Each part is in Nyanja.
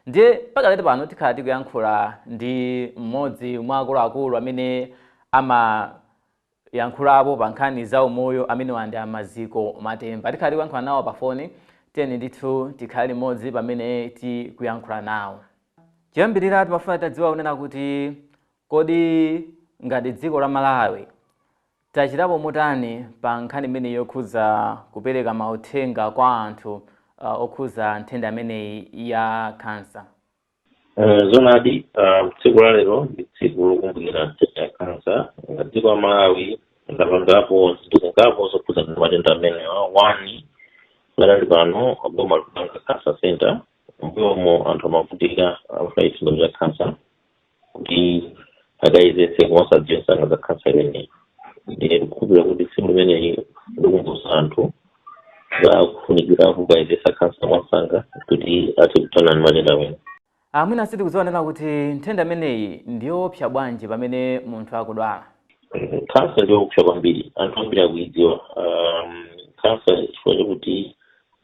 Ndiye pakadali pano tikhala tikuyankhula ndi mmodzi mwa akuluakulu amene amayankhulapo pa nkhani za umoyo, amene ndi Amaziko Matemba. Tikhala tikuyankhula nawo pa foni. Tiyeni ndithu tikhale limodzi pamene tikuyankhula nawo. Choyambirira timafuna tadziwa kunena kuti kodi ngati dziko la Malawi tachitapo motani pa nkhani imeneyi yokhudza kupereka mauthenga kwa anthu okhudza nthenda imeneyi ya kansa? Zoonadi, tsiku la lero ndi tsiku lokumbukira nthenda ya kansa. Dziko la Malawi ndapangapo zinthu zingapo zokhudza ndi matenda amenewa. One, pakadali pano boma likupanga cancer center. Mbuyomo anthu amavutika amafuna chithandizo cha cancer kuti akayezetse komanso adziwe msanga za cancer imeneyi. Ndiye tikukhulupirira kuti tsiku limeneli likumbutsa anthu za kufunikira kukayezetsa cancer mwansanga kuti athe kuthana ndi matenda amene. Mwina sitikudziwa nena kuti nthenda imeneyi ndiyoopsa bwanji pamene munthu akudwala? Kansa ndiyoopsa kwambiri, anthu ambiri akuidziwa kansa chifukwa chakuti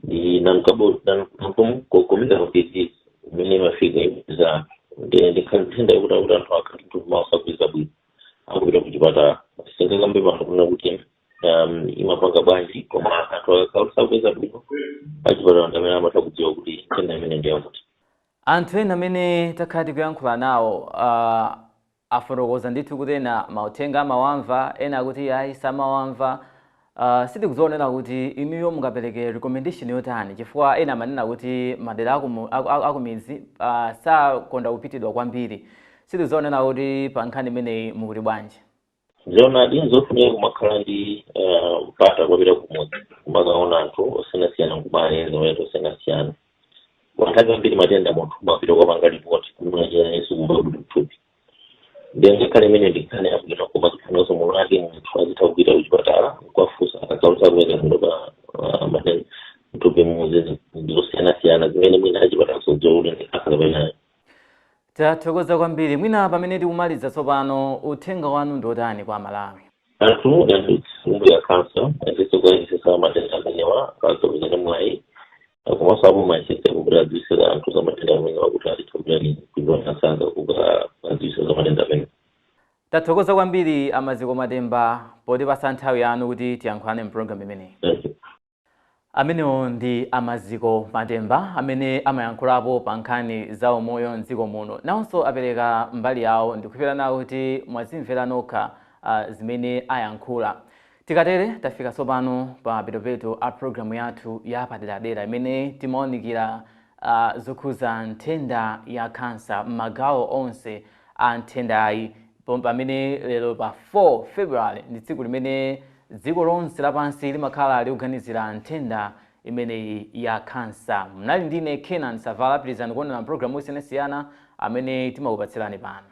ndi non-communicable disease imene imafika ipeza. Ndi nthenda yakuti akuti anthu akati mthupi mwawo sakupeza bwino, akupita kuchipatala. Singakambe pano kunena kuti imapanga bwanji, koma anthu akakhala sakupeza bwino achipatala ndi amene amatha kudziwa kuti nthenda imene ndi yakuti. Anthu ena amene takhala tikuyankhula nawo afotokoza ndithu kuti ena mauthenga amawamva, ena akuti ayi, samawamva. Sitikudziwa kuti inuyo mungapereke recommendation yotani, chifukwa ena amanena kuti madera akumidzi sakonda kupitidwa kwambiri. Sitikudziwa kuti pa nkhani imeneyi mukuti bwanji? Zoonadi, zofunika kumakhala ndi mpata kupita kumudzi kumakaona anthu osiyanasiyana, nkumaleza matenda osiyanasiyana. Kwa nthawi zambiri matenda munthu umapita kukapanga ripoti kuti munachita kumva kuti mthupi. Ndiye ngakhale imene ndi nkhani yabwino, koma zikufunika munthu ake munthu azitha kupita kuchipatala nkuwafunsa akakausa kuweza munthu pa matenda mthupi muzi ndizosiyanasiyana zimene mwina achipatala sodziwa kuti ndi khansa kapena. Tathokoza kwambiri. Mwina pamene tikumaliza tsopano, uthenga wanu ndi otani kwa Malawi? Anthu kumbukira kansa, azithe kuyezetsa matenda amenewa akapeza mwayi, komanso apo mayesetse kuti adziwitse anthu za matenda amenewa kuti azithe kupita kuiona msanga kukadziwitsa za matenda amenewa. Tathokoza kwambiri, Amaziko Matemba, potipasa nthawi yanu kuti tiyankhulane mpulogalamu imeneyi. Thank you. Amenewo ndi Amaziko Matemba amene amayankhulapo pa nkhani za umoyo mdziko muno. Nawonso apereka mbali yawo. Ndikukhulupirira nawo kuti mwazimvera nokha zimene ayankhula. Tikatere tafika tsopano pa petopeto a programu yathu ya paderadera imene timaonikira zokhuza nthenda ya kansa m'magawo onse a nthendayi, pamene lero pa 4 February ndi tsiku limene dziko lonse lapansi limakhala likuganizira nthenda imeneyi ya kansa. Mnali ndine Kenan Savala. Pitirizani kuonera mpulogalamu osiyanasiyana amene timakupatsirani pano.